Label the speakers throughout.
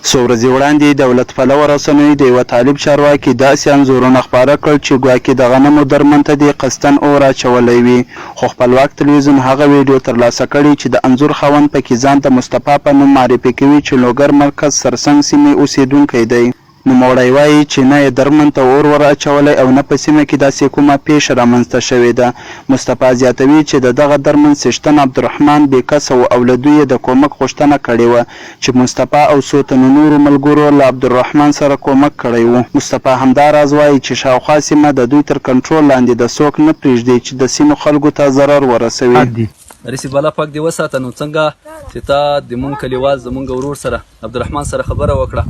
Speaker 1: څو ورځې وړاندې دولت پلوه رسنیو د یوه طالب چارواکي داسې انځورونه خپاره کړل چې ګواکې د غنمو درمند ته دې قصداً اور اچولی وي، خو خپلواک تلویزیون هغه ویډیو ترلاسه کړې چې د انځور خاوند پکې ځان د مصطفی په نوم معرفي کوي چې لوګر مرکز سرسنګ سیمې اوسېدونکی دی. نوموړی وايي چې نه یې درمند ته اور ور اچولی او نه په سیمه کې داسې کومه پېښه رامنځته شوې ده. مصطفی زیاتوي چې د دغه درمند څښتن عبدالرحمن بې کسه و او له دوی یې د کومک غوښتنه کړې وه چې مصطفی او څو تنو نورو ملګرو له عبدالرحمن سره کومک کړی و. مصطفی همدا راز وايي چې شاوخوا سیمه د دوی تر کنټرول لاندې ده څوک نه پرېږدي چې د سیمو خلکو ته ضرر ورسوي.
Speaker 2: رئیس صیب الله پاک دې وساته نو څنګه چې تا د مونږ کلیوال زمونږ ورور سره عبدالرحمن سره خبره وکړه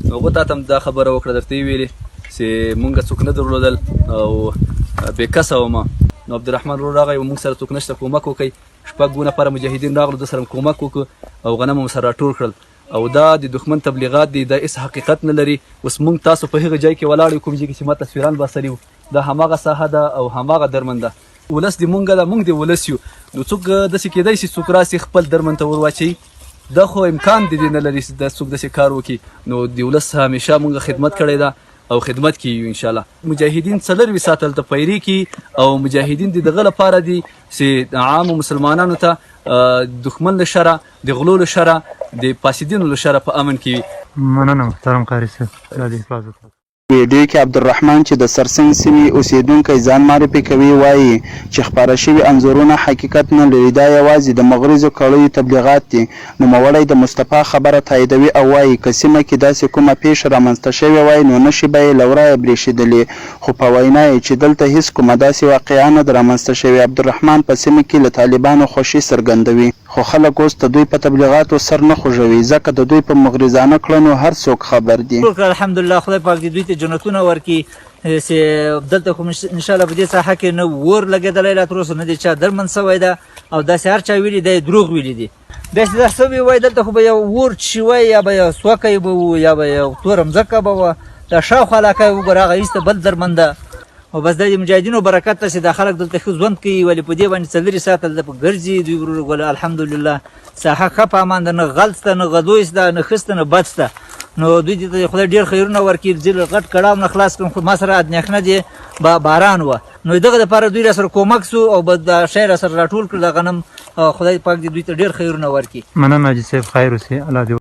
Speaker 2: نو هغه تاته هم دا خبره وکړه درته یې ویلې چې مونږ څوک نه درلودل او بې کسه وم نو عبدالرحمن ورور راغی مونږ سره څوک نشته کومک وکړئ شپږ نفره مجاهدین راغلو د سره کومک وکړ او غنم مو سره راټول کړل او دا د دښمن تبلیغات دي دا هیڅ حقیقت نه لري اوس مونږ تاسو په هغه ځای کې ولاړ یو کوم ځای کې چې ما تصویران باسلي وو دا هماغه ساحه ده او هماغه درمند ده ولس د مونږ ده مونږ د ولس یو نو څوک داسې کېدای شي څوک راسي خپل درمند ته ور واچوي دا خو امکان د دې نه لري چې دا څوک داسې کار وکړي نو د ولس همیشه مونږ خدمت کړی ده او خدمت کې یو ان شاء الله مجاهدین څلورویشت ساعته هلته پیرې کوي او مجاهدین د دغه لپاره دي چې عامو مسلمانانو ته دښمن له شره د غلو له شره د فاسدینو له شره په امن کې وي.
Speaker 3: مننه محترم قاري صاحب الله دې حفاظت وکړي.
Speaker 1: ویډیو کې عبدالرحمن چې د سرسنګ سیمې اوسېدونکی ځان معرفي کوي وايي چې خپاره شوي انځورونه حقیقت نه لري دا یوازې د مغرضو کړیو تبلیغات دي. نوموړی د مصطفی خبره تاییدوي او وايي که سیمه کې داسې کومه پېښه رامنځته شوې وای نو نښې به یې له ورایه برېښېدلې خو په وینا یې چې دلته هیڅ کومه داسې واقعه نه ده رامنځته شوې. عبدالرحمن په سیمه کې له طالبانو خوښي څرګندوي. خو خلک اوس د دوی په تبلیغاتو سر نه خوږوي، ځکه د دوی په مغرضانه کړنو هر څوک خبر دي.
Speaker 4: ټول کړه الحمدلله خدای پاک دې دوی ته جنتونه ورکړي چې دلته خو ان شاء الله په دې ساحه کې نه ور لګېدلی لا تر اوسه نه دې چا درمند سوی ده او داسې هر چا ویلي دی دروغ ویلي دي داسې دا سوي وای دلته خو به یو ور چې وای یا به یو سوکی به وو یا به یو توره مځکه به وه دا شاوخوا علاقه یې وګوره هغه ایسته بل درمند ده او بس د مجاهدینو برکت ته چې دا خلک دلته ښه ژوند کوي ولې په دې باندې څلوري ساعته دلته په ګرځي دوی ورور ګله الحمدلله ساحه ښه په امان ده نه غل شته نه غدوی شته نه ښه شته نه بد شته نو دوی دې ته خدای ډېر خیرونه ورکړي زه له غټ کړاو نه خلاص کړم خو ما سره اندېښنه دې باران وه نو دغه لپاره دوی را سره کومک سو او بس دا شی را سره راټول کړل غنم خدای پاک دې دوی ته ډېر خیرونه ورکړي.
Speaker 3: مننه حاجي صاحب خیر اوسې الله دې.